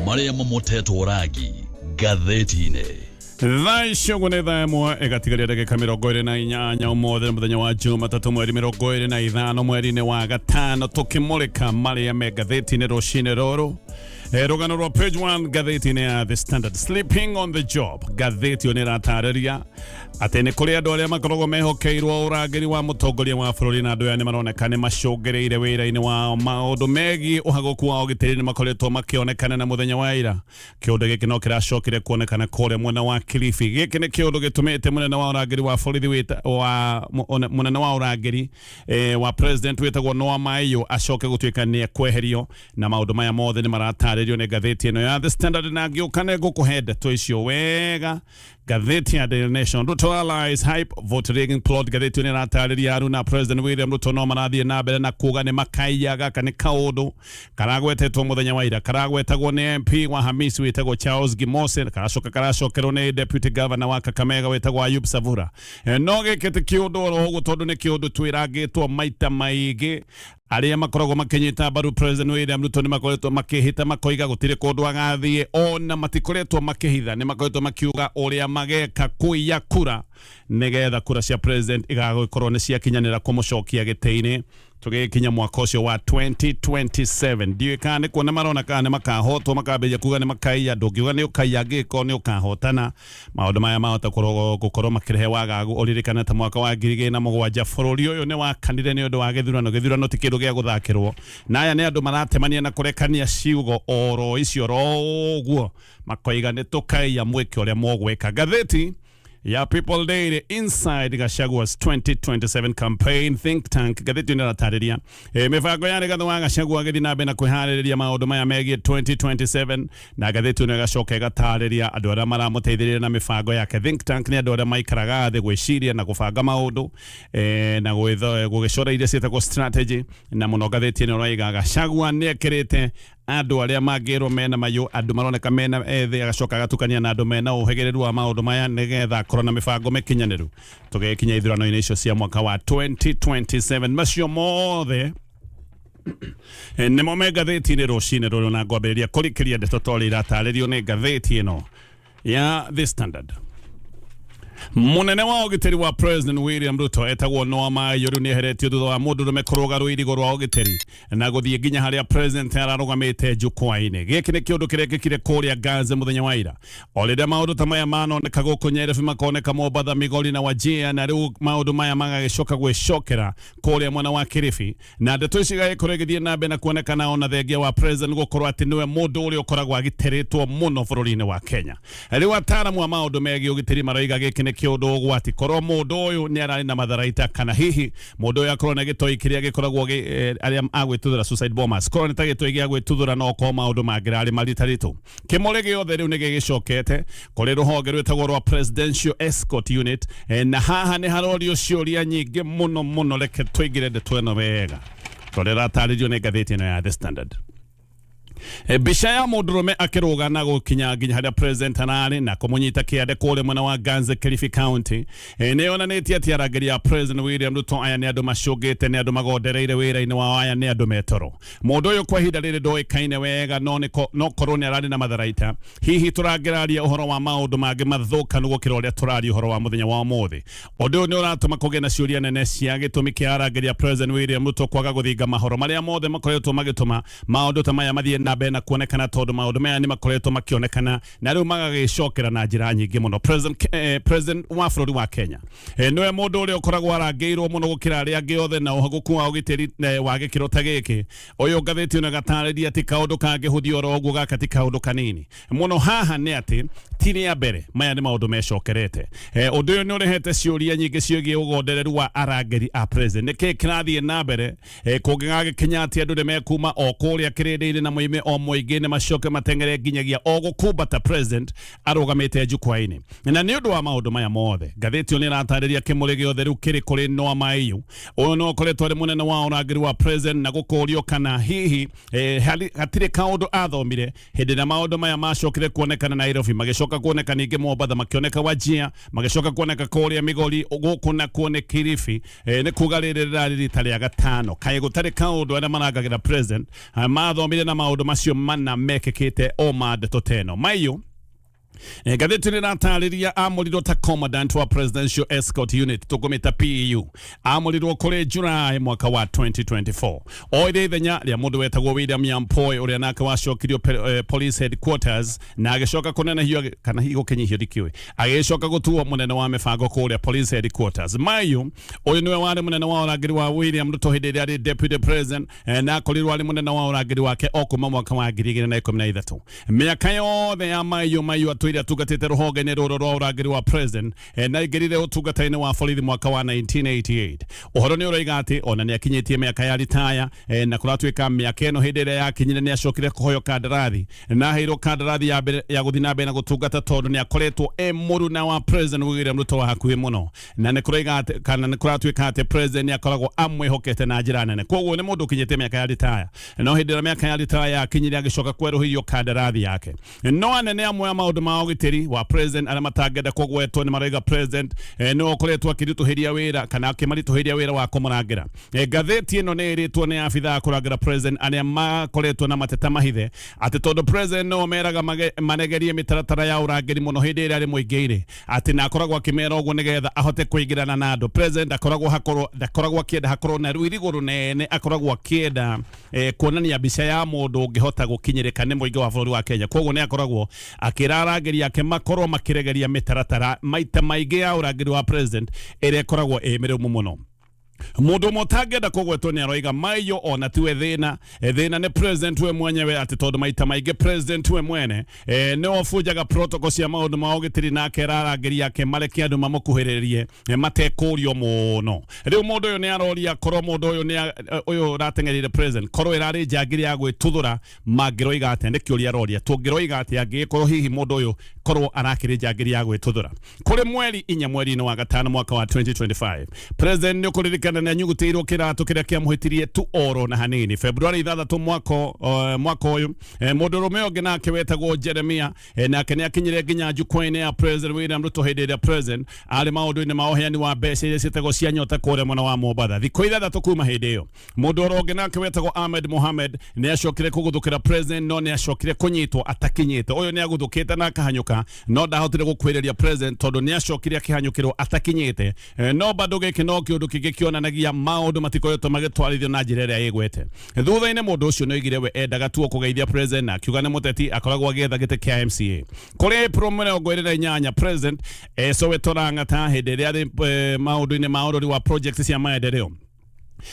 Marĩa mamotetwo rangi ngathĩti-inĩ. Thaa icio ũguo nĩ thaa 1 ĩgatigaria ndagĩka 28. Ũmũthĩ nĩ mũthenya wa Jumatatũ, mweri 25 mweri-inĩ wa gatano, tũkĩmũrĩka marĩa me ngathĩti-inĩ rũcinĩ rũrũ. Rũgano rwa page 1 ngathĩti-inĩ ya The Standard, "Sleeping on the Job". Ngathĩti ĩyo nĩ ĩratarĩria atĩ nĩ kũrĩ andũ arĩa makoragwo mehokeirwo ũrangĩri wa mũtongoria wa bũrũri, na andũ aya nĩ maroneka nĩ macũngĩrĩire wĩra-inĩ wao. Maũndũ megiĩ ũhagũku wa ũgitĩri nĩ makoretwo makĩonekana, na mũthenya wa ira kĩũndũ gĩkĩ no kĩracokire kuonekana kũrĩa mwena wa Kilifi. Gĩkĩ nĩ kĩũndũ gĩtũmĩte mũnene wa ũrangĩri wa borithi wĩta, wa mũnene wa ũrangĩri wa president wĩtagwo Noah Maiyo acoke gũtuĩka nĩ ekweherio, na maũndũ maya mothe nĩ maratarĩrio nĩ ngathĩti ĩno ya The Standard, na ngĩũka nĩ ngũkũhe ndeto icio wega. Ngathĩti ya Daily Nation, "Ruto Allies Hype Vote Rigging Plot". Ngathĩti ĩyo nĩ ĩratarĩria aruna President William Ruto no marathiĩ na mbere na kuga nĩ makaiya. Gaka nĩ kaũndũ karagwetetwo mũthenya wa ira, karagwetagwo nĩ MP wa Hamisi wĩtagwo Charles Gimose, karacoka karacokerwo nĩ Deputy Governor wa Kakamega wĩtagwo Ayub Savura. No gĩkĩ ti kĩũndũ oro ũguo, tondũ nĩ kĩũndũ twĩrangĩtwo maita maingĩ. Arĩa makoragwo makĩnyita mbaru President William Ruto nĩ makoretwo makĩhĩta, makoiga gũtirĩ kũndũ agathiĩ, ona matikoretwo makĩhitha, nĩ makoretwo makiuga ũrĩa mageka kũiya kura nĩgetha kura cia president igagĩkorwo nĩ ciakinyanĩra kũmũcokia gĩtĩ-inĩ tũgĩkinya mwaka ũcio wa 2027. Ndiũĩ kana nĩ kuona marona kana nĩ makahotwo, makambĩrĩria kuga nĩ makaiya. Ndũngiuga nĩ ũkaiya angĩkorwo nĩ ũkahotana. Maũndũ maya mahota gũkorwo makĩrehe wagagu. Ũririkane ta mwaka wa 2007 bũrũri ũyũ nĩ wakanire nĩ ũndũ wa gĩthurano. Gĩthurano ti kĩndũ gĩa gũthakĩrwo, na aya nĩ andũ maratemania na kũrekania ciugo oro icio oro ũguo, makoiga nĩ tũkaiya, mwĩke ũrĩa mũgwĩka. Ngathĩti ya People Daily, "Inside Gachagua's 2027 Campaign Think Tank". Ngathĩti ĩno ĩratarĩria mĩbango ya Rigathĩ wa Gachagua agĩthiĩ na mbere na kwĩharĩrĩria maũndũ maya megiĩ 2027, na ngathĩti ĩno ĩgacoka ĩgatarĩria andũ arĩa maramũteithĩrĩria na mĩbango yake. Think tank nĩ andũ arĩa maikaraga thĩ gwĩciria na gũbanga maũndũ na gũgĩcora iria ciĩtagwo strategy. Na mũno ngathĩti ĩno ĩraiga Gachagua nĩ ekĩrĩte andũ arĩa mangĩrwo mena mayũ, andũ maroneka mena ethĩ, agacoka agatukania na andũ mena ũhĩgĩrĩru wa maũndũ maya, nĩgetha akorwo na mĩbango mĩkinyanĩru tũgĩkinya ithurano-inĩ icio cia mwaka wa 2027. Macio mothe nĩmo me ngathĩti-inĩ rũcinĩ rũrũ, na ngwambĩrĩria kũrikĩria ndeto ta ũrĩa iratarĩrio nĩ ngathĩti ĩno ya The Standard. Mũnene wa ũgitĩri wa President William Ruto etagwo Noah Maiyo rĩu nĩeheretio thutha wa mũndũrũme kũrũga rũirigo rwa ũgitĩri na gũthiĩ nginya harĩa president ararũgamĩte jukwaa-inĩ. Gĩkĩ nĩ kĩũndũ kĩrekĩkire kũrĩa Ganze mũthenya wa ira, o rĩrĩa maũndũ ta maya manoneka gũkũ Nyairobi, makoneka Mombatha, Migori na Wajir, na rĩu maũndũ maya magagĩcoka gwĩcokera kũrĩa mwena wa Kilifi, na ndeto ici igagĩkorwo igĩthiĩ na mbere na kuonekana, ona thengia wa president gũkorwo atĩ nĩwe mũndũ ũrĩa ũkoragwo agitĩrĩtwo mũno bũrũri-inĩ wa Kenya. Rĩu ataaramu a maũndũ megiĩ ũgitĩri maroiga gĩkĩ nĩ kĩũndũ ũgwati, korwo mũndũ ũyũ nĩ ararĩ na matharaita, kana hihi mũndũ ũyũ akorwo na gĩtoi kĩrĩa gĩkoragwo arĩa a gwĩtuthũra, suicide bombers, korwo nĩ ta gĩtoi gĩa gwĩtuthũra, no korwo maũndũ mangĩrarĩ maritaritũ. Kĩmũrĩ gĩothe rĩu nĩ gĩgĩcokete kũrĩ rũhonge rwĩtagwo rwa Presidential Escort Unit, na haha nĩ harorio ciũria nyingĩ mũno mũno. Reke tũingĩre ndeto ĩno wega tondũ ĩratarĩrio nĩ ngathĩti ĩno ya The Standard. Mbica ya mũndũrũme akĩrũga na gũkinya nginya harĩa president ararĩ na kũmũnyita kĩande kũrĩa mwena wa Ganze, Kilifi County, nĩ yonanĩtie atĩ arangĩri a President William Ruto aya nĩ andũ macũngĩte, nĩ andũ magondereire wĩra-inĩ wao, aya nĩ andũ metoro. Mũndũ ũyũ kwa ihinda rĩrĩ ndoĩkaine wega, no no korwo nĩ ararĩ na matharaita. Hihi tũrangĩraria ũhoro wa maũndũ mangĩ mathũkanu gũkĩra ũrĩa tũraria ũhoro wa mũthenya wa ũmũthĩ. Ũndũ ũyũ nĩ ũratũma kũgĩe na ciũria nene cia gĩtũmi kĩa arangĩri a President William Ruto kwaga gũthinga mahoro marĩa mothe makoretwo magĩtũma maũndũ ta maya mathiĩ na mbere na kuonekana, tondũ maũndũ maya nĩ makoretwo makĩonekana na rĩu magagĩcokera na njĩra nyingĩ mũno. President wa bũrũri wa Kenya nĩwe mũndũ ũrĩa ũkoragwo arangĩirwo mũno gũkĩra arĩa angĩ othe, na ũhagũku wa ũgitĩri wa gĩkĩro ta gĩkĩ, ũyũ ngathĩti ĩno ĩgatarĩria ti kaũndũ kangĩhũthio oro ũguo. Gaka ti kaũndũ kanini mũno. Haha nĩ atĩ ti rĩa mbere, maya nĩ maũndũ mecokerete. Ũndũ ũyũ nĩ ũrehete ciũria nyingĩ ciĩgiĩ ũgondereru wa arangĩri a president. Nĩkĩ kĩrathiĩ na mbere kũngĩgagĩkinya atĩ andũ nĩ mekuma o kũrĩa kĩrĩndĩ-inĩ na moime o mũingĩ-inĩ, macoke mateng'ere nginyagia o gũkumbata president arũgamĩte jukwaa-inĩ? Na nĩ ũndũ wa maũndũ maya mothe, ngathĩti ĩyo nĩ ĩratarĩria kĩmũrĩ gĩothe rĩu kĩrĩ kũrĩ Noah Maiyu. Ũyũ nĩ ũkoretwo arĩ mũnene wa ũrangĩri wa president, na gũkũrio kana hihi hatirĩ kaũndũ athomire hĩndĩ ĩrĩa maũndũ maya macokire kuonekana Nairobi, magĩcoka kuoneka ningĩ Mombatha, makĩoneka Wajir, magĩcoka kuoneka kũrĩa Migori, gũkũ nakuo nĩ Kilifi. Nĩ kuga rĩrĩ rĩrarĩ rita rĩa gatano. Kaĩ gũtarĩ kaũndũ arĩa marangagĩra president mathomire na maũndũ maya? Macio mana mekĩkĩte o ma ndeto teno Maiyo. Ngathĩti nĩ ĩratarĩria amũrirwo ta commandant wa Presidential Escort Unit, tũkũmĩta PEU. Amũrirwo kũrĩ July mwaka wa 2024, oire ithenya rĩa mũndũ wetagwo William Nyampoe, ũrĩa nake wacokirio police headquarters na agĩcoka kũnenehio kana hihi gũkinyihio ndikĩũĩ, agĩcoka gũtuo mũnene wa mĩbango kũrĩa police headquarters. Maiyo ũyũ nĩwe warĩ mũnene wa ũrangĩri wa William Ruto hĩndĩ ĩrĩa arĩ deputy president, na akorirwo arĩ mũnene wa ũrangĩri wake o kuma mwaka wa 2013. Mĩaka yothe ya Maiyo, Maiyo atũire atungatĩte rũhonge-inĩ rũrũ rwa ũrangĩri wa president, na aingĩrire ũtungata-inĩ wa borithi mwaka wa 1988. Ũhoro nĩ ũroiga atĩ ona nĩ akinyĩtie mĩaka ya ritaya, na kũratuĩka mĩaka ĩno hĩndĩ ĩrĩa yakinyire nĩ acokire kũhoyo kandarathi na aheirwo kandarathi ya mbere ya gũthiĩ na mbere na gũtungata, tondũ nĩ akoretwo e mũruna wa president William Ruto wa hakuhĩ mũno, na nĩ kũroiga atĩ kana nĩ kũratuĩka atĩ president nĩ akoragwo amwĩhokete na njĩra nene. Koguo nĩ mũndũ ũkinyĩte mĩaka ya ritaya, no hĩndĩ ĩrĩa mĩaka ya ritaya yakinyire agĩcoka kwerũhĩrio kandarathi yake. No anene amwe a maũndũ ma ũgitĩri wa president arĩa matangĩenda kũgwetwo nĩ maroiga president nĩwe ũkoretwo akĩritũhĩria wĩra kana akĩmaritũhĩria wĩra wa kũmũrangĩra. Ngathĩti ĩno nĩ ĩrĩtwo nĩ abithaa kũrangĩra president arĩa makoretwo na mateta mahithe atĩ tondũ president nĩo meraga maregerie mĩtaratara ya ũrangĩri mũno hĩndĩ ĩrĩa arĩ mũingĩ-inĩ, atĩ na akoragwo akĩmera ũguo nĩgetha ahote kũingĩrana na andũ. President ndakoragwo hakorwo ndakoragwo akĩenda hakorwo na rũirigo rũnene, akoragwo akĩenda kuonania mbica ya mũndũ ũngĩhota gũkinyĩrĩka nĩ mũingĩ wa bũrũri wa Kenya. Koguo nĩ akoragwo akĩra arangĩri ake makorwo makĩregeria mĩtaratara maita maingĩ ya ũrangĩri wa president ĩrĩa ĩkoragwo ĩ mĩrũmu mũno. Mũndũ ũmwe ũtangĩenda kũgwetwo nĩ aroiga Maiyo ona tiwe thĩna, thĩna nĩ president we mwenyewe, atĩ tondũ maita maingĩ president we mwene nĩwe ũbunjaga protocol cia maũndũ ma ũgitĩri na akera arangĩri ake mareke andũ mamũkuhĩrĩrie matekũrio mũno. Rĩu mũndũ ũyũ nĩ aroria korwo mũndũ ũyũ nĩ ũyũ ũrateng'erire president korwo ĩrarĩ njangiri ya gwĩtuthũra mangĩroiga atĩa? Nĩ kĩũria aroria, tũngĩroiga atĩa angĩgĩkorwo hihi mũndũ ũyũ korwo arakĩrĩ njangiri ya gwĩtuthũra? Kũrĩ mweri 4 mweri-inĩ wa gatano mwaka wa 2025, president nĩ ũkũririkana nĩ anyugutĩirwo kĩratũ kĩrĩa kĩamũhĩtirie tu oro na hanini. February 6 mwaka ũyũ, mũndũ ũrũme ũngĩ nake wetagwo Jeremia, nake nĩ akinyire nginya jukwaa-inĩ ya president William Ruto hĩndĩ ĩrĩa president arĩ maũndũ-inĩ ma ũheani wa mbeca iria ciĩtagwo cia nyota kũrĩa mwena wa Mombatha. Thikũ 6 kuma hĩndĩ ĩyo, mũndũ oro ũngĩ nake wetagwo Ahmed Mohamed nĩ acokire kũguthũkĩra president, no nĩ acokire kũnyitwo atakinyĩte. Ũyũ nĩ aguthũkĩte na akahanyũka, no ndahotire gũkuhĩrĩria president tondũ nĩ acokire akĩhanyũkĩrwo atakinyĩte. No bado gĩkĩ no kĩũndũ kĩngĩ kĩonanagia maũndũ matikoretwo magĩtwarithio na njĩra ĩrĩa ĩgwete. Thutha-inĩ mũndũ ũcio nĩ oigire we endaga tu o kũgeithia president, na akiuga nĩ mũteti akoragwo agĩetha gĩtĩ kĩa MCA. Kũrĩ April 28, president Soweto Lang'ata hĩndĩ ĩrĩa arĩ maũndũ-inĩ ma ũrori wa project cia maendeleo.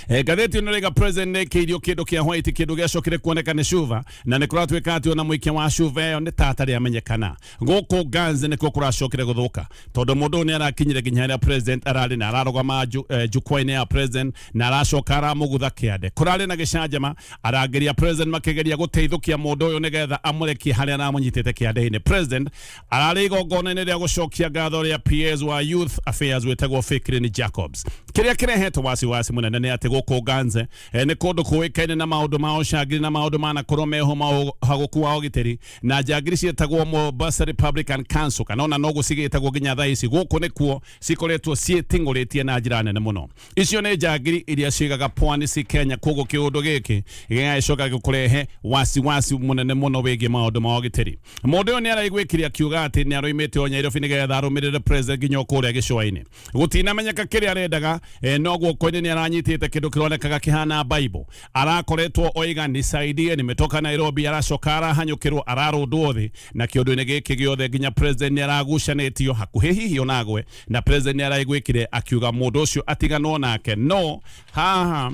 Ngathĩti ĩno ĩraiga president nĩ ĩkĩirio kĩndũ kĩa white, kĩndũ gĩacokire kuoneka nĩ cuba, na nĩ kũratuĩka atĩ ona mũikia wa cuba ĩyo nĩ tata rĩamenyekana. Gũkũ Ganze nĩkuo kũracokire gũthũka, tondũ mũndũ ũyũ nĩ arakinyire nginya harĩa president ararĩ na ararũgama jukwaa-inĩ ya president na aracoka aramũgutha kĩande. Kũrarĩ na gĩcanjama, arangĩri a president makĩgeria gũteithũkia mũndũ ũyũ nĩgetha amũrekie harĩa aramũnyitĩte kĩande-inĩ. President ararĩ igongona-inĩ rĩa gũcokia ngatho rĩa PS wa Youth Affairs wĩtagwo Fikrini Jacobs. Kĩrĩa kĩrehete wasiwasi mũnene nĩ atĩ gũkũ Ganze nĩ kũndũ kũĩkaine na maũndũ ma ũcangiri na maũndũ manakorwo meho ma ũhagũku wa ũgitĩri, na njangiri ciĩtagwo Mombasa Republican Council, kana ona noguo cigĩtagwo nginya thaa ici, gũkũ nĩkuo cikoretwo ciĩting'ũrĩtie na njĩra nene mũno. Icio nĩ njangiri iria ciigaga pwani ci Kenya. Koguo kĩũndũ gĩkĩ gĩgagĩcoka gĩkũrehe wasiwasi mũnene mũno wĩgiĩ maũndũ ma ũgitĩri. Mũndũ ũyũ nĩ araiguĩkire akiuga atĩ nĩ aroimĩte o Nairobi nĩgetha arũmĩrĩre president nginya o kũrĩa gĩcũa-inĩ. Gũtinamenyeka kĩrĩa arendaga, no guoko-inĩ nĩ aranyitĩte kĩndũ kĩronekaga kĩhana Bible. Arakoretwo oiga, "Nisaidie, nimetoka Nairobi." Aracoka arahanyũkĩrwo, ararũndwo thĩ, na kĩũndũ-inĩ gĩkĩ gĩothe nginya president nĩ aragucanĩtio hakuhĩ hihi onagwe, na president nĩ araiguĩkire akiuga mũndũ ũcio atiganwo nake. No haha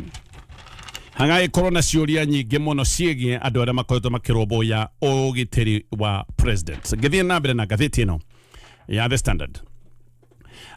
hagagĩkorwo na ciũria nyingĩ mũno ciĩgiĩ andũ arĩa makoretwo makĩrũmbũiya ũgitĩri wa president. Ngĩthiĩ na mbere na ngathĩti ĩno ya The Standard,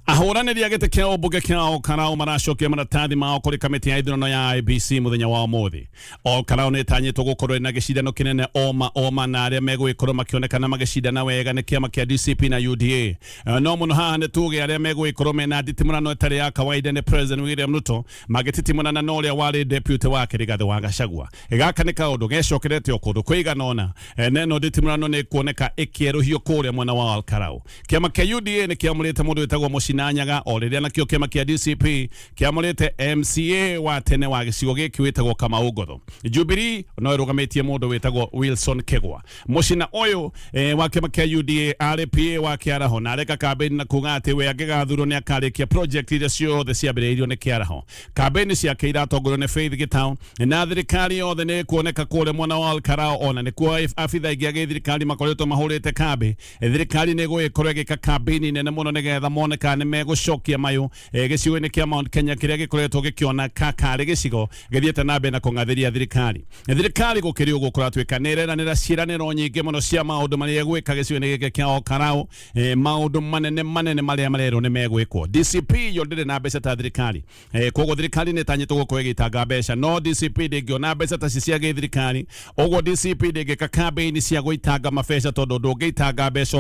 ahũranĩri a gĩtĩ kĩa ũmbunge kĩa Olkalou maracokia maratathi mao kũrĩ kamĩtĩ ya ithurano ya IEBC mũthenya wa ũmũthĩ. Olkalou nĩ ĩtanyĩtwo gũkorwo ĩna gĩcindano kĩnene oma oma, na arĩa megũgĩkorwo makĩonekana magĩcindana wega nĩ kĩama kĩa DCP na UDA. No mũno haha nĩ tuge arĩa megũgĩkorwo mena nditimũrano ĩtarĩ ya kawaida nĩ President William Ruto magĩtitimũrana na ũrĩa warĩ deputy wake Rigathĩ wa Gachagua. Gaka nĩ kaũndũ gecokerete o kũndũ kũigana ũna, na ĩno nditimũrano nĩ ĩkuoneka ĩkĩerũhio kũrĩa mwena wa Olkalou. Kĩama kĩa UDA nĩ kĩamũrĩte mũndũ wĩtagwo Mũcina Tina Nyaga, o rĩrĩa nakĩo kĩama kĩa DCP kĩamũrĩte MCA wa tene wa gĩcigo gĩkĩ wĩtagwo Kamau Ngotho. Jubilee no ĩrũgamĩtie mũndũ wĩtagwo Wilson Kegwa. Mũcina ũyũ wa kĩama kĩa UDA arĩ PA wa Kĩaraho na areka kambĩini na kuga atĩ we angĩgathurwo nĩ akarĩkia project iria ciothe ciambĩrĩirio nĩ Kĩaraho. Kambĩini ciake iratongorio nĩ Faith Gitau na thirikari yothe nĩ ĩkuoneka kũrĩa mwena wa Olkarao, ona nĩkuo abitha aingĩ a gĩthirikari makoretwo mahũrĩte kambĩ. Thirikari nĩ ĩgũgĩkorwo ĩgĩka kambĩini nene mũno nĩgetha mone kana nĩ megũcokia mayũ gĩcigo-inĩ kĩa Mount Kenya kĩrĩa gĩkoretwo gĩkĩona karĩ gĩcigo gĩthiĩte na mbere na kũng'athĩria thirikari. Thirikari gũkĩrĩ ũguo kũratuĩka nĩ ĩreranĩra ciĩranĩro nyingĩ mũno cia maũndũ marĩa ĩgwĩka gĩcigo-inĩ gĩkĩ kĩa Olkarau, maũndũ manene manene marĩa marerwo nĩ megwĩkwo. DCP yo ndĩrĩ na mbeca ta thirikari, koguo thirikari nĩ ĩtanyĩtwo gũkorwo ĩgĩitanga mbeca, no DCP ndĩngĩona mbeca ta ci cia gĩthirikari. Ũguo DCP ndĩngĩka kambĩini cia gũitanga mabeca tondũ ndũngĩitanga mbeca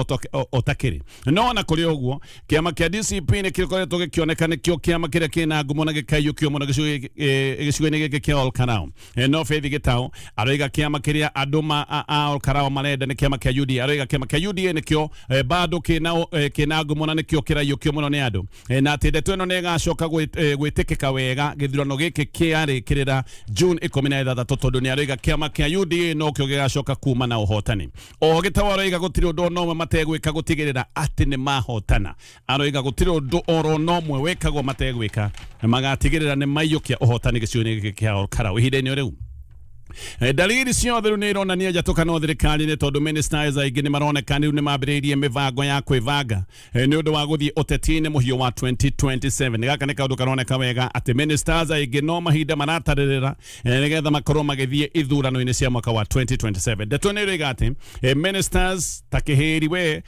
ũtakĩrĩ. No ona kũrĩ ũguo, kĩama kĩa DCP nĩ kĩkoretwo gĩkĩoneka nĩkĩo kĩama kĩrĩa kĩna ngumo na gĩkaiyũkio mũno gĩcigo-inĩ gĩkĩ kĩa Olkarau. No Faith Gitau aroiga kĩama kĩrĩa andũ a Olkarau marenda nĩ kĩama kĩa UDA. Aroiga kĩama kĩa UDA nĩkĩo bado kĩna ngumo na nĩkĩo kĩraiyũkio mũno nĩ andũ, na atĩ ndeto ĩno nĩ ĩgacoka gwĩtĩkĩka wega gĩthurano gĩkĩ kĩarĩkĩrĩra June 16, tondũ nĩ aroiga kĩama kĩa UDA nokĩo gĩgacoka kuma na ũhotani. O Gitau aroiga gũtirĩ ũndũ ona ũmwe mategwĩka gũtigĩrĩra atĩ nĩ mahotana. Aroiga gũtirĩ ũndũ oro na ũmwe wĩkagwo mategwĩka na magatigĩrĩra nĩ maiyũkia ũhotani gĩcigo-inĩ gĩkĩ kĩa Olkarau. Ihinda-inĩ rĩu, dalili ciothe rĩu nĩ ironania njatũkano thirikari-inĩ, tondũ ministers aingĩ nĩ maroneka rĩu nĩ mambĩrĩirie mĩbango ya kwĩbanga nĩ ũndũ wa gũthiĩ ũteti-inĩ mũhiũ wa 2027. Gaka nĩ kaũndũ karoneka wega atĩ ministers aingĩ no mahinda maratarĩrĩra nĩgetha makorwo magĩthiĩ ithurano-inĩ cia mwaka wa 2027. Ndeto nĩ ĩroiga atĩ ministers ta Kĩhĩri we,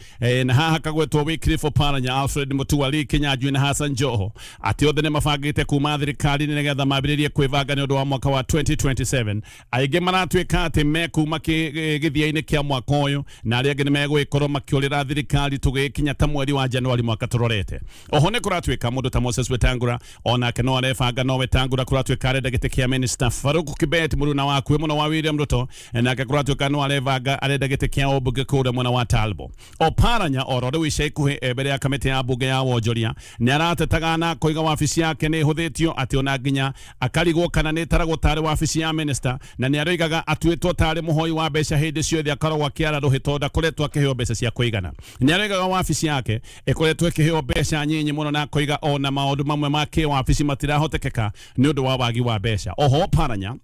na haha kagwetwo Wycliffe Oparanya, Alfred Mutua, Lee Kinyanjui na Hassan Joho, atĩ othe nĩ mabangĩte kuma thirikari-inĩ nĩgetha mambĩrĩrie kwĩbanga nĩ ũndũ wa mwaka wa 2027. Aingĩ maratuĩka atĩ mekuma gĩthia-inĩ kĩa mwaka ũyũ, na arĩa angĩ nĩ megũgĩkorwo makĩũrĩra thirikari tũgĩkinya ta mweri wa Januari mwaka tũrorete. Oho nĩ kũratuĩka mũndũ ta Moses Wetangula onake no arebanga, no Wetangula kũratuĩka arenda gĩtĩ kĩa minister. Farouk Kibet, mũruna wakuĩ mũno wa William Ruto, nake kũratuĩka no arebanga, arenda gĩtĩ kĩa ũmbunge kũrĩa mwena wa Talbo. Oparanya oro rĩu ica ikuhĩ mbere ya kamĩtĩ ya mbunge ya wonjoria nĩ aratetaga na koiga wabici yake nĩ ĩhũthĩtio, atĩ ona nginya akarigwo kana nĩ ĩtaragwo tarĩ wabici ya minister, na nĩ aroigaga atuĩtwo tarĩ mũhoi wa mbeca hĩndĩ ciothe, akoragwo akĩara rũhĩ tondũ ndakoretwo akĩheo mbeca cia kũigana. Nĩ aroigaga wabici yake ĩkoretwo ĩkĩheo mbeca nyinyi mũno, na akoiga ona maũndũ mamwe ma kĩwabici matirahotekeka nĩ ũndũ wa wagi wa mbeca. Oho Oparanya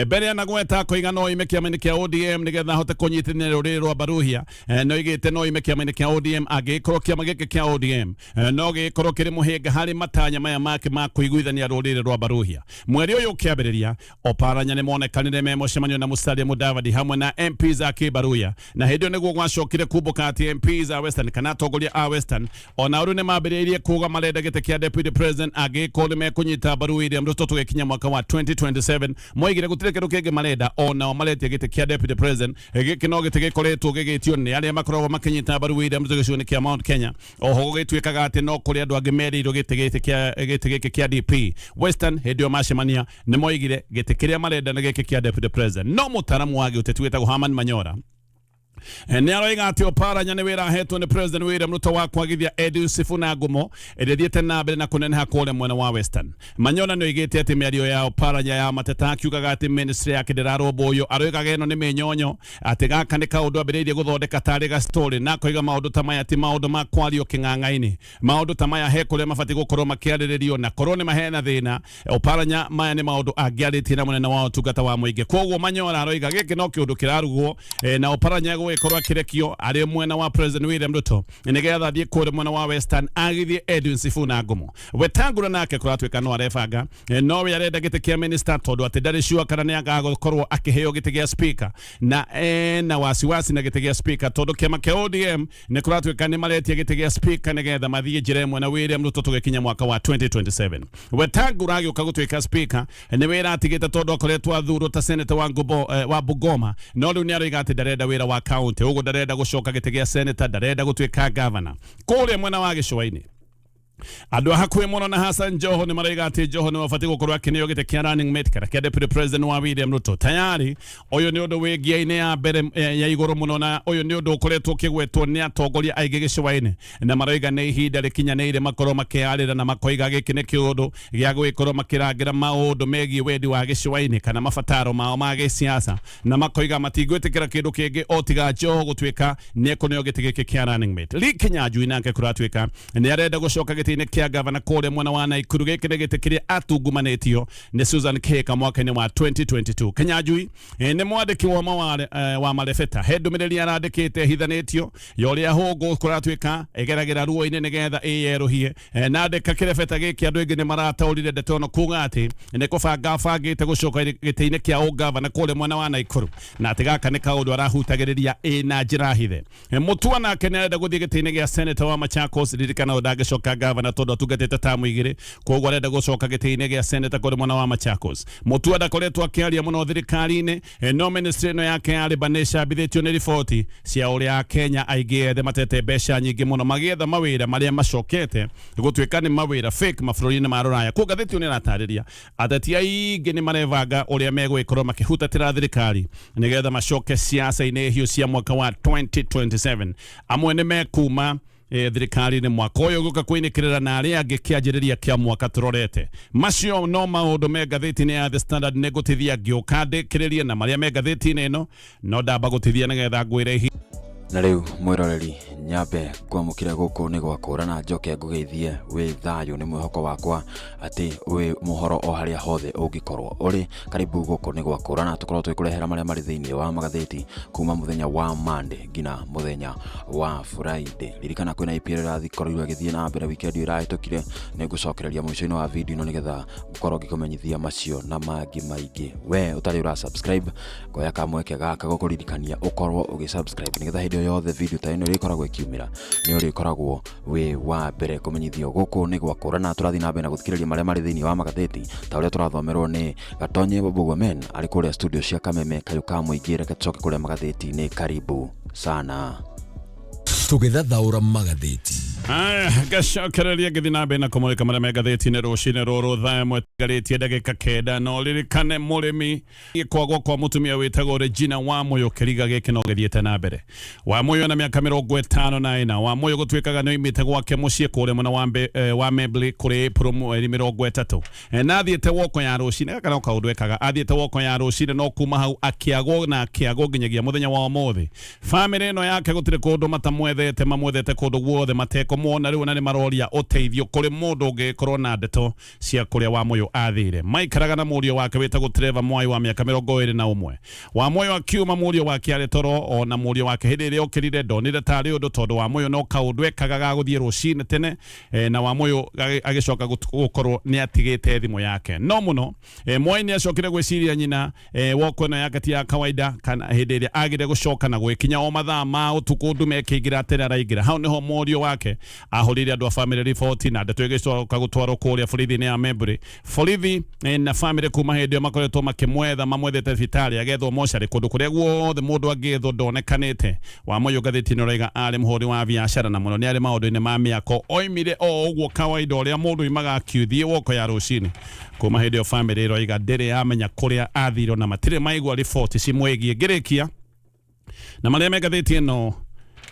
mbere ya nagweta koiga no ime kĩama-inĩ kĩa ODM nĩgetha ahote kũnyitĩrĩra rũrĩrĩ rwa Baruhia. No igĩte no ime kĩama-inĩ kĩa ODM angĩgĩkorwo kĩama gĩkĩ kĩa ODM no gĩgĩkorwo kĩrĩ mũhĩnga harĩ matanya maya make ma kũiguithania rũrĩrĩ rwa Baruhia. Mweri ũyũ ũkĩambĩrĩria, Oparanya nĩ monekanire me mũcemanio na Musalia Mudavadi hamwe na MPs a Kĩbaruya, na hĩndĩ ĩyo nĩguo gwacokire kumbũka atĩ MPs a Western kana atongoria a Western ona rĩu nĩ mambĩrĩirie kuga marenda gĩtĩ kĩa deputy president angĩgĩkorwo nĩ mekũnyita mbaru William Ruto tũgĩkinya mwaka wa 2027. Moigire gũtirĩ kĩndũ kĩngĩ marenda, onao maretia gĩtĩ kĩa deputy president. Gĩkĩ no gĩtĩ gĩkoretwo gĩgĩtio nĩ arĩa makoragwo makĩnyita mbaru William Ruto gĩcigo-inĩ kĩa Mount Kenya. Oho gũgĩtuĩkaga atĩ no kũrĩ andũ angĩ merĩirwo gĩtĩ gĩkĩ kĩa DP. Western hĩndĩ ĩyo macemania nĩ moigire gĩtĩ kĩrĩa marenda nĩ gĩkĩ kĩa deputy president. No mũtaramu wa gĩũteti wĩtagwo Herman Manyora nĩ aroiga atĩ Oparanya nĩ wĩra ahetwo nĩ President William Ruto wa kwagithia Edwin Sifuna ngumo ĩrĩa ĩthiĩte na mbere na kũneneha kũrĩa mwena wa Western. Manyora nĩ oigĩte atĩ mĩario ya Oparanya ya mateta akiugaga atĩ ministry yake ndĩrarũmbũywo, aroigaga ĩno nĩ mĩnyonyo, atĩ gaka nĩ kaũndũ ambĩrĩirie gũthondeka tarĩ ga story, na akoiga maũndũ ta maya ti maũndũ ma kwario kĩng'ang'a-inĩ. Maũndũ ta maya he kũrĩa mabatiĩ gũkorwo makĩarĩrĩrio, na korwo nĩ mahena thĩna Oparanya, maya nĩ maũndũ angĩarĩtie na mũnene wa ũtungata wa mũingĩ. Koguo Manyora aroiga gĩkĩ no kĩũndũ kĩrarugwo, na Oparanya gũgĩkorwo akĩrekio arĩ mwena wa President William Ruto nĩgetha athiĩ kũrĩa mwena wa Western agithie Edwin Sifuna ngumo. Wetangula nake kũratuĩka no arebanga, nowe arenda gĩtĩ kĩa minister tondũ atĩ ndarĩ sure kana nĩ agagũkorwo akĩheo gĩtĩ gĩa speaker, na ena wasiwasi na gĩtĩ gĩa speaker tondũ kĩama kĩa ODM nĩ kũratuĩka nĩ maretia gĩtĩ gĩa speaker nĩgetha mathiĩ njĩra ĩmwe na William Ruto tũgĩkinya mwaka wa 2027. Wetangula agĩũka gũtuĩka speaker nĩ wĩra atigĩte tondũ akoretwo athurwo ta senator wa Bungoma, no rĩu nĩ aroiga atĩ ndarenda wĩra wa county, ũguo ndarenda gũcoka gĩtĩ gĩa senator, ndarenda gũtuĩka governor. Kũrĩa mwena wa gĩcũa-inĩ, Andũ a hakuhĩ mũno na Hassan Joho nĩ maraiga atĩ Joho nĩ wabatiĩ gũkorwo akĩneo gĩtĩ kĩa running mate kana kĩa deputy president wa William Ruto. Tayari ũyũ nĩ ũndũ wĩ ngia-inĩ ya mbere ya igũrũ mũno, na ũyũ nĩ ũndũ ũkoretwo ũkĩgwetwo nĩ atongoria aingĩ gĩcũa-inĩ, na maroiga nĩ ihinda rĩkinyanĩire makorwo makĩarĩra, na makoiga gĩkĩ nĩ kĩũndũ gĩa gũgĩkorwo makĩrangĩra maũndũ megiĩ wendi wa gĩcũa-inĩ kana mabataro mao ma gĩsiasa, na makoiga matingwĩtĩkĩra kĩndũ kĩngĩ o tiga Joho gũtuĩka nĩ ekũneo gĩtĩ gĩkĩ kĩa running mate. Lee Kinyanjui nake kũratuĩka nĩ arenda gũcoka gĩtĩ-inĩ kĩa gavana kũrĩa mwena wa Naikuru. Gĩkĩ nĩ gĩtĩ kĩrĩa atungumanĩtio nĩ Susan Kihika mwaka-inĩ wa 2022. Kinyanjui nĩ mwandĩki wa marebeta. He ndũmĩrĩri arandĩkĩte hithanĩtio ya ũrĩa hũngũ kũratuĩka ĩgeragĩra ruo-inĩ nĩgetha ĩyerũhie. Na andĩka kĩrebeta gĩkĩ, andũ aingĩ nĩ marataũrire ndeto ĩno kuga atĩ nĩ kũbanga abangĩte gũcoka gĩtĩ-inĩ kĩa ũgavana kũrĩa mwena wa Naikuru, na atĩ gaka nĩ kaũndũ arahutagĩrĩria ĩ na njĩra hithe. Mutua nake nĩ arenda gũthiĩ gĩtĩ-inĩ gĩa senator wa Machakos. Ririkana ũyũ ndangĩcoka gavana tondũ atungatĩte tamu igĩrĩ, koguo arenda gũcoka gĩtĩ-inĩ gĩa senator kũrĩa mwena wa Machakos. Mutua ndakoretwo akĩaria mũno thirikari-inĩ, no ministry ĩno yake ya Labour nĩ ĩcambithĩtio nĩ riboti cia ũrĩa Akenya aingĩ ethĩ matete mbeca nyingĩ mũno magĩetha mawĩra marĩa macokete gũtuĩka nĩ mawĩra fake mabũrũri-inĩ ma rũraya. Kuo ngathĩti ĩyo nĩ ĩratarĩria ateti aingĩ nĩ marebanga ũrĩa megũgĩkorwo makĩhutatĩra thirikari nĩgetha macoke siasa-inĩ hiũ cia mwaka wa 2027. Amwe nĩ mekuma thirikari-inĩ mwaka ũyũ gũka kwĩnĩkĩrĩra, na arĩa angĩ kĩanjĩrĩria kĩa mwaka tũrorete. Macio no maũndũ me ngathĩti-inĩ ya The Standard. Nĩ ngũtithia ngĩũka ndĩkĩrĩrie na marĩa me ngathĩti-inĩ ĩno, no ndamba gũtithia nĩgetha ngwĩre ihi Na rĩu mwĩroreri, nyambe ngwamũkĩre gũkũ nĩ gwakũra na njoke ngũgeithie wĩ thayũ. Nĩ mwĩhoko wakwa atĩ wĩ mũhoro o harĩa hothe ũngĩkorwo ũrĩ. Karibu gũkũ nĩ gwakũra na tũkorwo tũgĩkũrehera marĩa marĩ thĩinĩ wa magathĩti kuma mũthenya wa Monday nginya mũthenya wa Friday. Ririkana kwĩna EPL ĩrakorirwo ĩgĩthiĩ na mbere weekend ĩyo ĩrahĩtũkire. Nĩ ngũcokereria mũico-inĩ wa video ĩno nĩgetha ngũkorwo ngĩkũmenyithia macio na mangĩ maingĩ. We ũtarĩ ũra subscribe, ngoya kamweke gaka gũkũririkania ũkorwo ũgĩ subscribe nĩgetha hĩndĩ o yothe video ta ĩno ĩrĩkoragwo ĩkiumĩra nĩ ũrĩkoragwo wĩ wa mbere kũmenyithio. Gũkũ nĩ gwakũra na tũrathiĩ na mbere na gũthikĩrĩria marĩa marĩ thĩinĩ wa magathĩti ta ũrĩa tũrathomerwo nĩ Gatonye Bũgwemen arĩ kũrĩa studio cia Kameme Kayũ ka Mũingĩ. Reke tũcoke kũrĩa magathĩti-inĩ. Karibu sana. Tũgĩthathaũra magathĩti. Aya, ngacokereria ngĩthiĩ na mbere na kũmũrĩka marĩa me ngathĩti-inĩ rũcinĩ rũrũ, thaa 1 tigarĩtie ndagĩka 9. No ririkane mũrĩmi kwagwo kwa mũtumia wĩtagwo Regina Wamuyu kĩriga gĩkĩ no gĩthiĩte na mbere. Wamuyu na mĩaka 54. Wamuyu gũtuĩkaga nĩ oimĩte gwake mũciĩ kũrĩa mwena wa Membley kũrĩ April mweri 30, na athiĩte woko ya rũcinĩ. Gaka no kaũndũ ekaga, athiĩte woko ya rũcinĩ, no kuma hau akĩagwo na akĩagwo nginyagia mũthenya wa ũmũthĩ. Bamĩrĩ ĩno yake gũtirĩ kũndũ matamwethete, mamwethete kũndũ guothe matekũmuona rĩu, na nĩ maroria ũteithio kũrĩ mũndũ ũngĩgĩkorwo na ndeto cia kũrĩa Wamuyu athire. Maikaraga na mũriũ wake wĩtagwo Trevor Mwai wa mĩaka 21. Wamuyu akiuma mũriũ wake arĩ toro, ona mũriũ wake hĩndĩ ĩrĩa okĩrire ndonire tarĩ ũndũ, tondũ Wamuyu no kaũndũ ekaga ga gũthiĩ rũcinĩ tene, na Wamuyu agĩcoka gũkorwo nĩ atigĩte thimũ yake no mũno. Mwai nĩ acokire gwĩciria nyina woko ĩno yake ti ya kawaida, kana hĩndĩ ĩrĩa agire gũcoka na gwĩkinya o mathaa ma ũtukũ ndume ĩkĩingĩra atĩrĩ araingĩra. Hau nĩho mũriũ wake ahũrĩire andũ a bamĩrĩ riboti, na ndeto ĩgĩcoka gũtwarwo kũrĩa borithi-inĩ ya Membley. Borithi na bamĩrĩ kuma hĩndĩ ĩyo makoretwo makĩmwetha, mamwethete thibitarĩ, agethwo mocarĩ, kũndũ kũrĩa guothe mũndũ angĩethwo ndonekanĩte. Wamuyu ngathĩti-inĩ ũraiga arĩ mũhũri wa biacara na mũno nĩ arĩ maũndũ-inĩ ma mĩako. Oimire o ũguo kawaida ũrĩa mũndũ oimaga akiuthiĩ woko ya rũcinĩ. Kuma hĩndĩ ĩyo bamĩrĩ ĩroiga ndĩrĩ yamenya kũrĩa athirwo na matirĩ maigua riboti cimwĩgiĩ. Ngĩrĩkia na marĩa me ngathĩti ĩno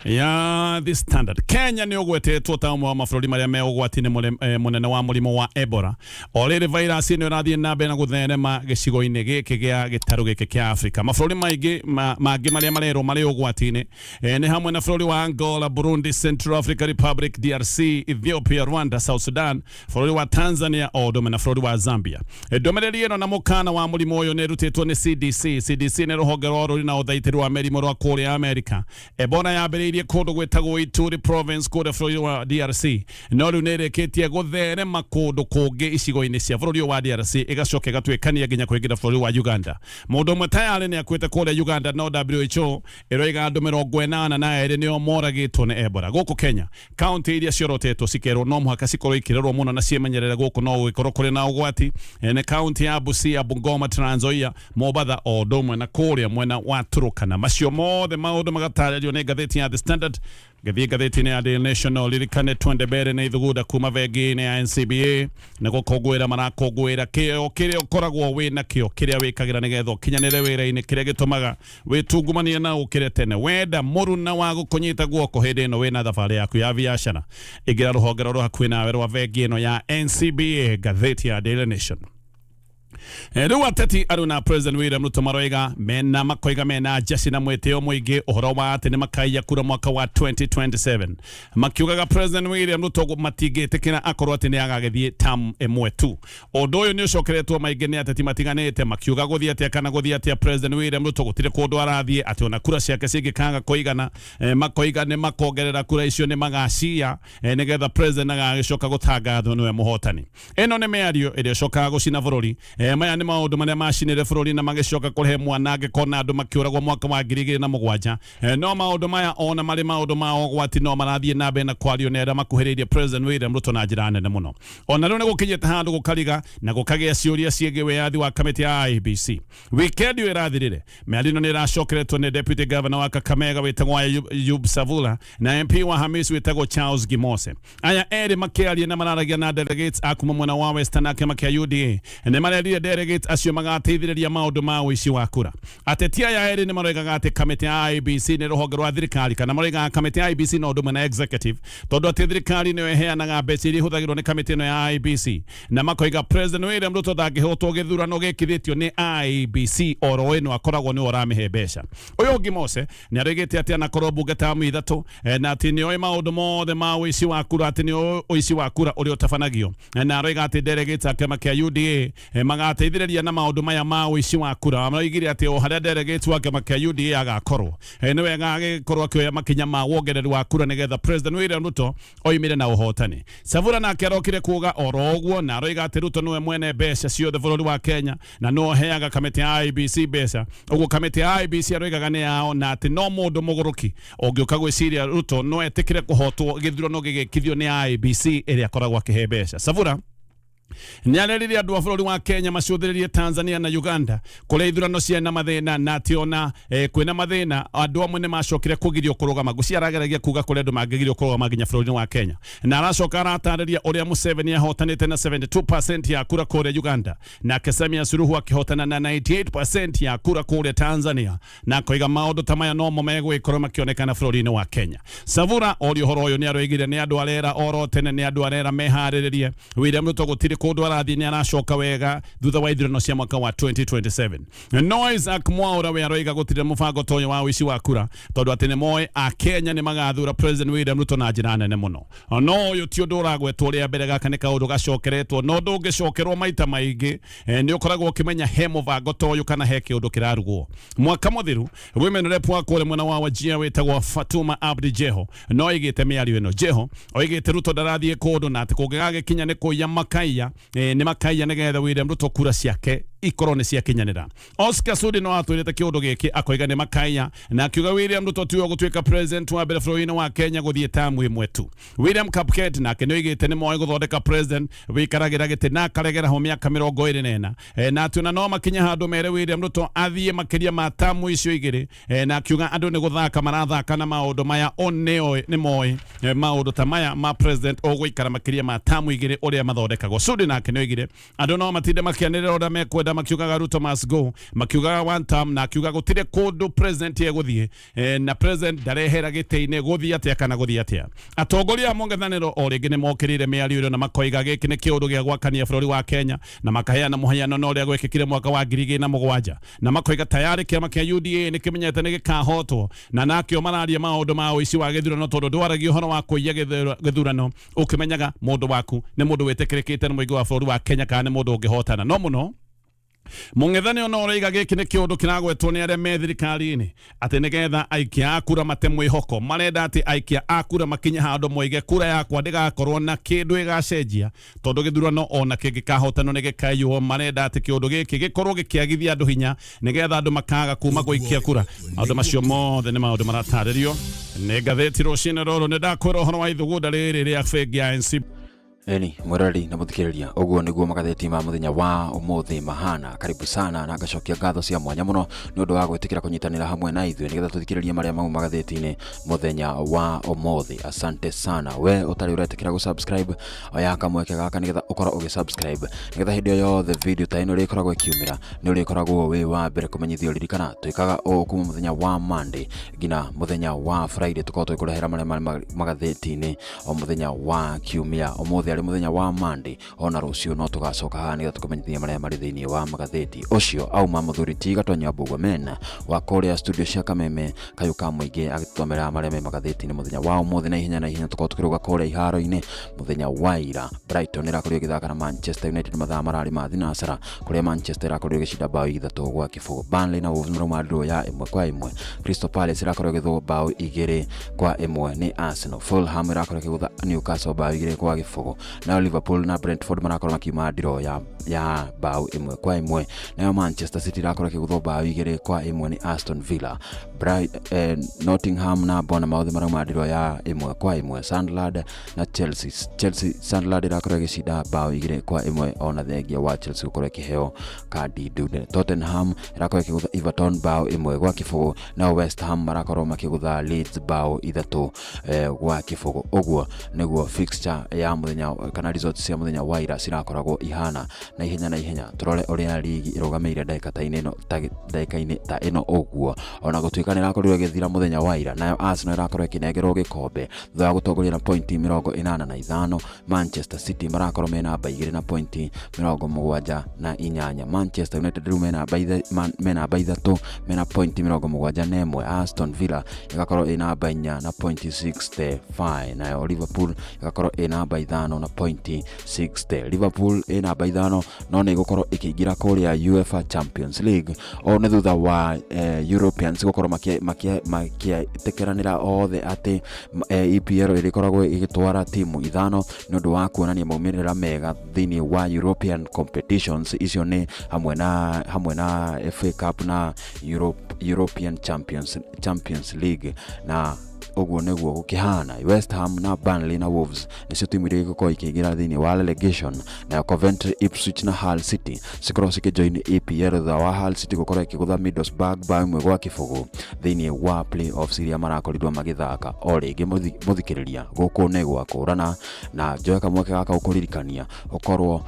ya The Standard, Kenya nĩ ũgwetetwo ta ũmwe wa mabũrũri marĩa me ũgwati-inĩ mũnene wa mũrimũ wa Ebola o rĩrĩ virus ĩno ĩrathiĩ na mbere na gũtherema gĩcigo-inĩ gĩkĩ gĩa gĩtarũ gĩkĩ kĩa Afrika. Mabũrũri maingĩ mangĩ marĩa marerwo marĩ ũgwati-inĩ nĩ hamwe na bũrũri wa Angola, Burundi, Central Africa Republic, DRC, Ethiopia, Rwanda, South Sudan, bũrũri wa Tanzania o ũndũ ũmwe na bũrũri wa Zambia. Ndũmĩrĩri ĩno na mũkana wa mũrimũ ũyũ nĩ ĩrutĩtwo nĩ CDC. CDC nĩ rũhonge rwa ũrũri na ũthaitĩri wa mĩrimũ rwa kũrĩa Amerika. Ebola yambĩrĩirie kũndũ gwĩtagwo Ituri province kũrĩa bũrũri wa DRC, no rĩu nĩ ĩrĩkĩtie gũtherema kũndũ kũngĩ icigo-inĩ cia bũrũri ũyũ wa DRC, ĩgacoka ĩgatuĩkania nginya kũingĩra bũrũri wa Uganda. Mũndũ ũmwe tayarĩ nĩ akuĩte kũrĩa Uganda, no WHO ĩroiga andũ 82 nĩo moragĩtwo nĩ Ebola. Gũkũ Kenya, kaunti iria ciorotetwo cikerwo no mũhaka cikorwo ikĩrorwo mũno na ciĩmenyerere gũkũ no gũgĩkorwo kũrĩ na ũgwati nĩ kaunti ya Busia, Bungoma, Trans Nzoia, Mombatha o ũndũ ũmwe na kũrĩa mwena wa Turkana. Macio mothe maũndũ magatarĩrio nĩ ngathĩti ya The Standard. Ngĩthiĩ ngathĩti-inĩ ya Daily National, ririkane twende mbere na ithugunda kuma bengi-inĩ ya NCBA nĩ gũkũngũĩra marakũngũĩra kĩo kĩrĩa ũkoragwo wĩ nakĩo, kĩrĩa wĩkagĩra nĩgetha ũkinyanĩre wĩra-inĩ, kĩrĩa gĩtũmaga wĩtungumanie na ũkĩre tene. Wenda mũruna wa gũkũnyita guoko hĩndĩ ĩno wĩna thabarĩ yaku ya biacara, ingĩra rũhonge rũrũ hakuhĩ nawe rwa bengi ĩno ya NCBA. Ngathĩti ya Daily Nation. Rĩu ateti arũ na President William Ruto maroiga mena makoiga mena njeci na mwĩtĩo mũingĩ ũhoro wa atĩ nĩ makaiya kura mwaka wa 2027, makiugaga President William Ruto matingĩtĩkĩra akorwo atĩ nĩ agagĩthiĩ term ĩmwe tu. Ũndũ ũyũ nĩ ũcokeretwo maingĩ nĩ ateti matiganĩte, makiuga gũthiĩ atĩa kana gũthiĩ atĩa, President William Ruto gũtirĩ kũndũ arathiĩ, atĩ ona kura ciake cingĩkaga kũigana, makoiga nĩ makongerera kura icio, nĩ magacia, nĩgetha president agagĩcoka gũtangathwo nĩwe mũhotani. Ĩno nĩ mĩario ĩrĩa ĩcokaga gũcina bũrũri. Maya nĩ maũndũ marĩa macinire bũrũri na magĩcoka kũrehe mwanangĩko na andũ makĩũragwo mwaka wa 2007. No maũndũ maya ona marĩ maũndũ ma ũgwati, no marathiĩ na mbere na kwario nĩ arĩa makuhĩrĩirie President William Ruto na njĩra nene mũno. Ona rĩu nĩ gũkinyĩte handũ gũkariga na gũkagĩa ciũria ciĩgiĩ wĩyathi wa kamĩtĩ ya IEBC. Weekend ĩyo ĩrathirire, mĩario ĩno nĩ ĩracokeretwo nĩ deputy governor wa Kakamega wĩtagwo Ayub Savula na MP wa Hamis wĩtagwo Charles Gimose. Aya erĩ makĩaria na mararagia na delegates a kuma mwena wa Western na kĩama kĩa UDA, nĩ marerire delegates acio magateithĩrĩria maũndũ ma ũici wa kura. Ateti aya erĩ nĩ maroigaga atĩ kamĩtĩ ya IEBC nĩ rũhonge rwa thirikari, kana maroigaga kamĩtĩ ya IEBC no ũndũ ũmwe na executive, tondũ atĩ thirikari nĩyo ĩheanaga mbeca iria ihũthagĩrwo nĩ kamĩtĩ ĩno ya IEBC, na makoiga President William Ruto ndangĩhotwo gĩthurano gĩkithĩtio nĩ IEBC oro ĩno akoragwo nĩwe ũramĩhe mbeca. Ũyũ ũngĩ Mose nĩ aroigĩte atĩ anakorwo mbunge tamu 3, na atĩ nĩoĩ maũndũ mothe ma ũici wa kura, atĩ nĩoĩ ũici wa kura ũrĩa ũtabanagio, na aroiga atĩ delegates a kĩama kĩa UDA magateithĩrĩria na maũndũ maya ma ũici wa kura. Maroigire atĩ o harĩa delegates wa kĩama kĩa UDA agakorwo, nĩ wega agĩkorwo akĩoya makinya ma wongereru wa kura nĩgetha President William Ruto oimire na ũhotani. Savula nake arokire kuga oro ũguo, na aroiga atĩ Ruto nĩwe mwene mbeca ciothe bũrũri wa Kenya na nĩwe ũheaga kamĩtĩ ya IEBC mbeca. Ũguo kamĩtĩ ya IEBC aroigaga nĩ yao, na atĩ no mũndũ mũgũrũki ũngĩũka gwĩciria Ruto no etĩkĩre kũhotwo gĩthurano gĩgĩkithio nĩ IEBC ĩrĩa akoragwo akĩhe mbeca. Savula nĩ arerire andũ a bũrũri wa Kenya macũthĩrĩrie Tanzania na Uganda kũrĩa ithurano ciana mathĩna, na atĩ ona kwĩna mathĩna andũ amwe nĩ macokire kũgirio kũrũgama. Ngũcia arageragia kuga kũrĩa andũ mangĩgirio kũrũgama nginya bũrũri-inĩ wa Kenya, na aracoka aratarĩria ũrĩa Museveni ahotanĩte na 72% ya kura kũrĩa Uganda, nake Samia Suluhu akĩhotana na 98% ya kura kũrĩa Tanzania, na akoiga maũndũ ta maya nomo megũgĩkorwo makĩonekana bũrũri-inĩ wa Kenya. Savula orio ũhoro ũyũ nĩ aroigire nĩ andũ arera oro tene, nĩ andũ arera meharĩrĩrie William Ruto gũtirĩ kũndũ arathiĩ, nĩ aracoka wega thutha wa ithurano cia mwaka wa 2027. No Isaac Mwaura we aroiga gũtirĩ mũbango ta ũyũ wa ũici wa kura, tondũ atĩ nĩ moĩ Akenya nĩ magathura President William Ruto na njĩra nene mũno. No ũyũ ti ũndũ ũragwetwo rĩa mbere, gaka nĩ kaũndũ gacokeretwo, no ndũngĩcokerwo maita maingĩ, nĩ ũkoragwo ũkĩmenya he mũbango ta ũyũ kana he kĩũndũ kĩrarugwo. Mwaka mũthiru women rep wa kũrĩa mwena wa Wajir wĩtagwo Fatuma Abdi Jeho no oigĩte mĩario ĩno. Jeho oigĩte Ruto ndarathiĩ kũndũ, na atĩ kũngĩgagĩkinya nĩ kũiya makaiya, nĩ makaiya nĩgetha William Ruto kura ciake ikorwo nĩ ciakinyanĩra. Oscar Sudi no atwĩrĩte kĩũndũ gĩkĩ, akoiga nĩ makaiya, na akiuga William Ruto tiwe ũgũtuĩka president wa mbere bũrũri-inĩ wa Kenya gũthiĩ tamu ĩmwe tu. William Kapket nake nĩ oigĩte nĩ moĩ gũthondeka president wĩikaragĩra gĩtĩ na akaregera ho mĩaka 24, na atĩ ona no makinye handũ mere William Ruto athiĩ makĩria ma tamu icio 2, na akiuga andũ nĩ gũthaka marathaka na maũndũ maya, o nĩ moĩ maũndũ ta maya ma president ũgũikara makĩria ma tamu 2 ũrĩa mathondekagwo. Sudi nake nĩ oigire andũ no matinde makĩanĩrĩra ũrĩa mekwenda, makiugaga Ruto must go, makiugaga one term, na akiuga gũtirĩ kũndũ president egũthiĩ, na president ndarehera gĩtĩ-inĩ gũthiĩ atĩa kana gũthiĩ atĩa. Atongoria a mũng'ethanĩro o rĩngĩ nĩ mokĩrĩire mĩario ĩno na makoiga gĩkĩ nĩ kĩũndũ gĩa gwakania bũrũri wa Kenya, na makaheana mũhiano na ũrĩa gwekĩkire mwaka wa 2007, na makoiga tayarĩ kĩama kĩa UDA nĩ kĩmenyete nĩ gĩkahotwo, na nakĩo mararia maũndũ ma ũici wa gĩthurano, tondũ ndwaragia ũhoro wa kũiya gĩthurano ũkĩmenyaga mũndũ waku nĩ mũndũ wĩtĩkĩrĩkĩte nĩ mũingĩ wa bũrũri wa Kenya kana nĩ mũndũ ũngĩhotana. No mũno mũng'ethanĩro no ũroiga gĩkĩ nĩ kĩũndũ kĩragwetwo nĩ arĩa me thirikari-inĩ atĩ nĩgetha aikia a kura mate mwĩhoko. Marenda atĩ aikia a kura makinye handũ moige kura yakwa ndĩgakorwo na kĩndũ ĩgacenjia, tondũ gĩthurano ona kĩngĩkahotanwo nĩ gĩkaiywo. Marenda atĩ kĩũndũ gĩkĩ gĩkorwo gĩkĩagithia andũ hinya nĩgetha andũ makaga kuma gũikia kura. Maũndũ macio mothe nĩ maũndũ maratarĩrio nĩ ngathĩti rũcinĩ rũrũ. Nĩ ndakwĩra ũhoro wa ithugunda rĩrĩ rĩa bengi ya NCB. Eni mwiroreri na muthikiriria, uguo niguo magatheti ma muthenya wa umuthi mahana. Karibu sana na ngacokia ngatho cia mwanya muno ni undu wa gwitikira kunyitanira hamwe na ithuĩ nigetha tuthikiririe maria mau magatheti-inĩ muthenya wa umuthi. Asante sana we utari uretikira gũ-subscribe, oya kamweke gaka nigetha ukorwo ũgĩ-subscribe nigetha hĩndĩ o yothe video ta ĩno ĩrĩkoragwo ĩkiumĩra nĩ ũrĩkoragwo wĩ wa mbere kũmenyithio. Ririkana twĩkaga ũũ kuma mũthenya wa Monday nginya mũthenya wa Friday, tũkorwo tũgĩkũrehera marĩa marĩ magatheti-inĩ o mũthenya wa kiumia. Ũmũthĩ arĩ mũthenya wa Monday, ona rũciũ no tũgacoka haha nĩgetha tũkũmenyithie marĩa marĩ thĩinĩ wa magatheti. Ũcio auma mũthuri ti Gatonyo Mbugua men wa kũrĩa studio cia Kameme kayũ ka mũingĩ agĩtũthomera marĩa me magatheti-inĩ mũthenya wa ũmũthĩ. Na ihenya na ihenya tũkorwo tũkĩrũga kũrĩa iharo-inĩ. Mũthenya wa ira Brighton ĩrakorirwo ĩgĩthaka na Manchester United mathaa mararĩ ma thinacara, kũrĩa Manchester ĩrakorirwo ĩgĩcinda bao 3-0. Burnley na Wolves marauma draw ya 1-1. Crystal Palace ĩrakorwo ĩgĩthwo bao 2-1 nĩ Arsenal. Fulham ĩrakorwo ĩkĩgũtha Newcastle bao 2-0. Nayo Liverpool na Brentford marakorwo makiuma draw ya bao 1-1. Nayo Manchester City ĩrakorwo ĩkĩgũthwo bao 2-1 nĩ Aston Villa. Nottingham na Bournemouth marauma draw ya 1-1. Sunderland na Chelsea, Sunderland ĩrakorwo ĩgĩcinda bao 2-1 ona thengia wa Chelsea gũkorwo ĩkĩheo kandi ndune. Tottenham ĩrakorwo ĩkĩgũtha Everton bao 1-0. Nao West Ham marakorwo makĩgũtha Leeds bao 3-0. Ũguo nĩguo fixture ya mũthenya kana results cia mũthenya wa ira cirakoragwo ihana. Na ihenya na ihenya tũrore ũrĩa ligi ĩrũgamĩire ndagĩka ta ĩno ndagĩka-inĩ ta ĩno. Ũguo ona gũtuĩka nĩ ĩrakorirwo ĩgĩthira mũthenya wa ira, nayo Arsenal ĩrakorwo ĩkĩnengerwo gĩkombe thutha wa gũtongoria na pointi 85. Manchester City marakorwo me namba 2 na pointi 78. Manchester United rĩu me namba 3 mena pointi 71. Aston Villa ĩgakorwo ĩ namba 4 na pointi 65. Nayo Liverpool ĩgakorwo ĩ namba 5 na pointi 60. Liverpool ĩ namba 5 no nĩ ĩgũkorwo ĩkĩingĩra kũrĩa UEFA Champions League o nĩ thutha wa Europeans gũkorwo makĩtĩkĩranĩra othe atĩ EPL ĩrĩkoragwo ĩgĩtwara timu ithano nĩ ũndũ wa kuonania maumĩrĩra mega thĩinĩ wa European competitions. Icio nĩ hamwe na FA Cup na European Champions League, na ũguo nĩguo gũkĩhana. West Ham na Burnley na Wolves nĩcio timu iria igũkorwo ikĩingĩra thĩinĩ wa relegation. Nayo Coventry, Ipswich na Hull City cikorwo cikĩjoin EPL thutha wa Hull City gũkorwo ĩkĩgũtha Middlesbrough bao 1-0 thĩinĩ wa playoffs iria marakorirwo magĩthaka. O rĩngĩ mũthikĩrĩria, gũkũ nĩ gwakũrana na njoe kamweke gaka gũkũririkania ũkorwo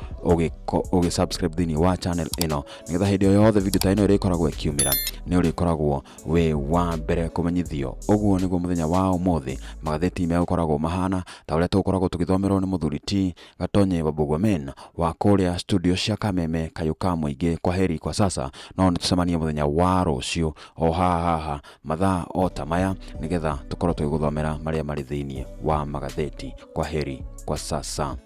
ũgĩ subscribe thĩinĩ wa channel ĩno nĩgetha hĩndĩ o yothe video ta ĩno ĩrĩkoragwo ĩkiumĩra nĩ ũrĩkoragwo wĩ wa mbere kũmenyithio. Ũguo nĩguo mũthenya wa ũmũthĩ magathĩti megũkoragwo mahana ta ũrĩa tũgũkoragwo tũgĩthomerwo nĩ mũthuri ti Gatonye Wambũgwa men wa kũrĩa studio cia Kameme kayũ ka mũingĩ. Kwa heri kwa sasa, no nĩ tũcemanie mũthenya wa rũciũ o haha haha mathaa o ta maya nĩgetha tũkorwo tũgĩgũthomera marĩa marĩ thĩinĩ wa magathĩti. Kwa heri kwa sasa.